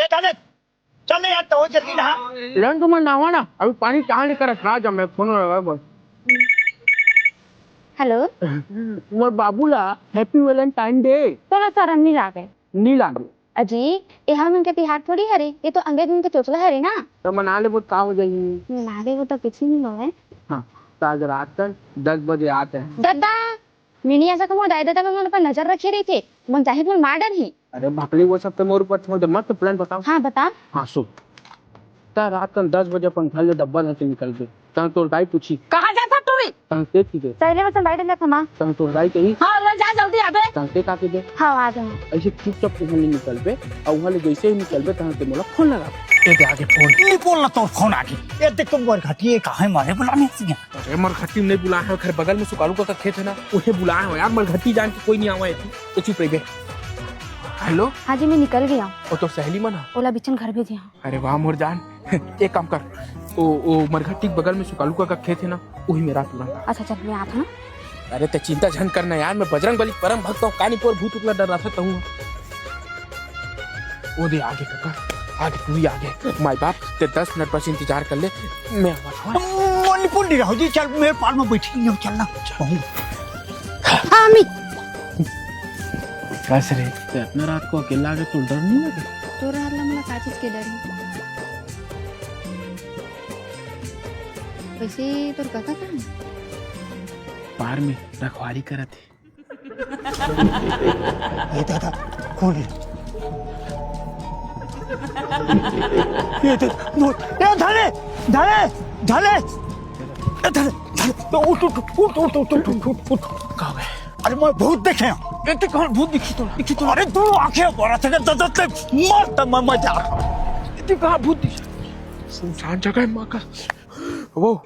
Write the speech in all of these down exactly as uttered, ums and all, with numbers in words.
चल, चल यार, तो जल्दी नहा। लेन तुमन नहावा ना, अभी पानी चाह नहीं करत ना, जब मैं फोन लगा बस। हेलो। मोर बाबू ला Happy Valentine Day। तोला शरम नहीं लागे? नहीं लागे। अजी, ये हमन के तिहार थोड़ी हरे, ये तो अंग्रेज मन के चोचला हरे ना। तो मना लेबो त का हो जाही? मना लेबो तो कुछ नहीं होवे। हाँ, तो आज रात तक दस बजे आते हैं। ददा, मिनी ऐसा कमो दाई ददा मन पर नजर रखे रही थे, मन चाहे तुम मार डर ही। अरे भकली, वो सब तो मोर ऊपर छोड़ दे, मत तो plan बताओ। हाँ, बता। हाँ, सुन। त रात कन दस बजे अपन घर ले डब्बा धर के निकलबे। तहन तोर दाई पूछी, "कहाँ जात हस टूरी?" तहन ते कहिबे, "सहेली मन संग बाइट लेत हँव।" तहन तोर दाई कही, "हाँ, ले जा, जल्दी आबे।" तहन ते का कहिबे? हाँ, आ जाऊँ। ऐसे चुपचाप उहाँ ले निकलबे, अउ उहाँ ले जैसे ही निकलबे, तहन ते मोला फोन लगा। ए दे आगे फोन। नहीं बोलना, तोर फोन आगे। ए देख तो मरघटी, ये कहाँ है, मारे बुलाने से। अरे मरघटी नहीं बुलाए हँव, घर बगल में सुकालू का खेत है ना, उहे बुलाए हँव यार, मरघटी जान के कोई नहीं आवा है। तो चुप रहिबे। हेलो। हाँ जी, मैं निकल गया हूँ। और तोर सहेली मन ह? ओला बिचन घर भेजे हँव। अरे वाह मोर जान। एक काम कर, ओ, ओ मरघट्टी के बगल में सुकालू का खेत है ना, उही मेरा तुरंत। अच्छा चल, मैं आत हँव। अरे ते चिंता झन करना यार, मैं बजरंग बली परम भक्त हँव, कानी पोर भूत उकला डर रहा था तहूँ। ओ दे आगे कका, आगे पूरी आगे। माई बाप, ते दस मिनट बस इंतजार कर ले, मैं आवा था। मणिपुर नहीं रहो जी, चल मेरे पार में बैठी नहीं हो, चलना। हाँ, अमित। कस रे, ते इतना रात को अकेला आगे तो डर नहीं लगे? तो रात ला मोला का चीज के डर है? वैसे तोर काका कहाँ है? पार में रखवारी करत है। ये दादा, कौन है? ये दादा, ए, धने, धने, धने, ए, धने, धने, उठ, उठ। कहाँ गए? अरे मैं भूत देखे हँव। ए, ते कहाँ भूत दिखी तो, दिखी तो। अरे तू आँखें बड़ा थे, दे, दे, दे, मर त मैं, मैं जा रहा हूँ। ए, ते कहाँ भूत दिखी? सुनसान जगह है माँ का। वो।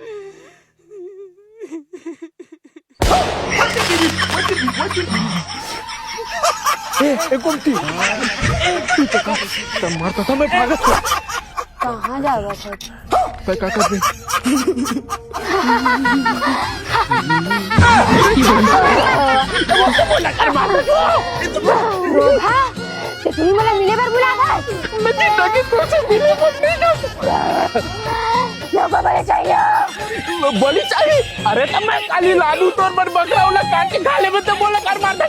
ए, ए, गुमटी। तू तो का, तब मारता था मैं भागत था। कहाँ जावत हस? तै का कर दे? रोहा, ते तुही मोला मिले बर बुलावत हस? मैं जिंदा के तोर से मिले बर नहीं जा सकता। यो को बलि चाहिए। बलि चाहिए? अरे त मैं काली लानू तोर बर बकरा ओला काट के खा लेबे त मोला कर मार दे।